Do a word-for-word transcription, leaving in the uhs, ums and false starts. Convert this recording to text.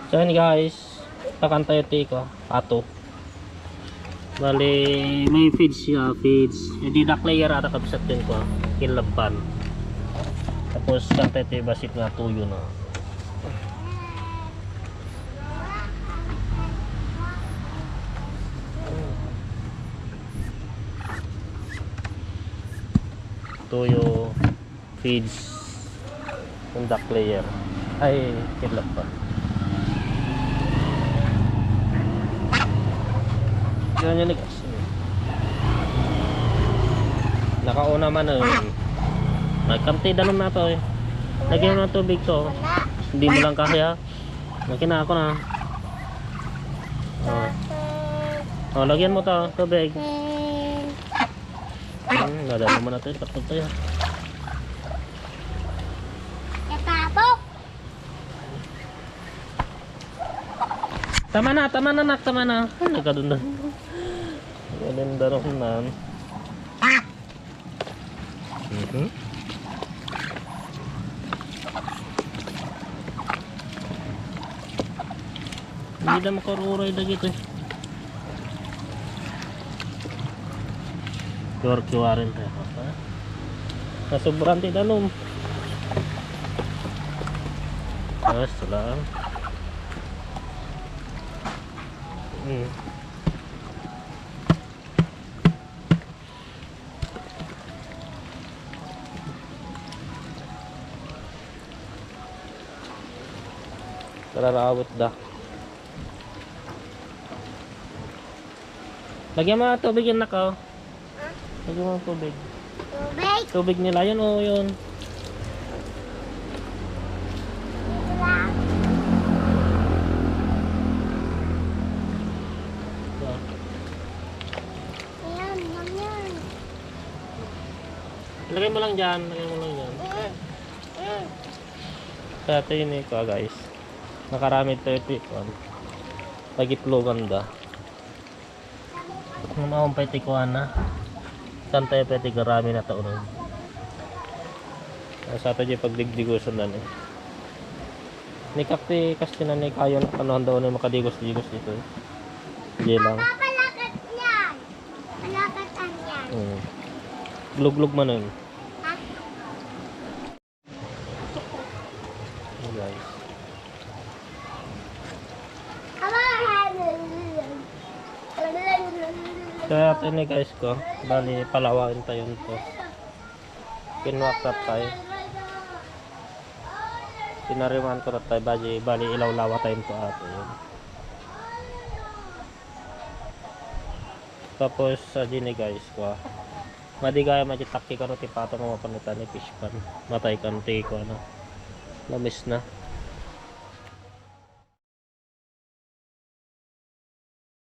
So, yan guys, takan tayo ti ko, pato. Bali, may feeds siya, feeds. Hindi na clear ata kabsat din ko, kinlabban. Tapos, sa tayo ti basit nga tuyo na. Tuyo, feeds, and duck layer. Ay, kinlabban. Yan yan, guys. Nakauna man eh. Nagkamti danum na to eh. Lagyan mo ng tubig to. Hindi mo lang kaya. Lagyan na ako na. Oh. Oh, lagyan mo to, tubig. Hmm, nadala mo na to, takot tayo. Kapapok! Tama na, tama na, nak, tama na. Ay, nagkadundan. Nagkadundan ako nan. Mhm. Hindi na makaruray dagito eh. Kiwar-kiwarin tayo, ha? Nasubran ti danum. Basta lang. Hmm. Tara, raawat da. Lagyan mo ng tubig yan, nak, oh. Lagyan mo ng tubig. Tubig? Tubig nila yun, oh, yun. Dito lang. Yan. Ayan, yan, yan. Lagay mo lang dyan, lagay mo lang dyan. Mm, mm. Sa atin ni ko, guys. Nakaramid tayo ti kuan. Pagitlogan da. Ang maong pa ti kuan na. Saan tayo pwede garami na taon? Sa ato di pagdigdigusan na ni. Ni kakti kastinan ni kayo na ano daw na makadigos-digos dito eh. Di lang. Papa, palakat yan. Palakat yan. Hmm. Luglog man yun. Ha? Ayan, guys. Kaya ito ni guys ko, bali palawain tayo ito. Kinuha ka tayo. Pinariman ko na tayo, bali, bali ilawlawa tayo ito ato yun. Tapos, sa dini guys, kwa. Madi gaya, madi takki kano ti pato nga mapanutan ni fish pan. Matay kan ti ko ano. Lamis na.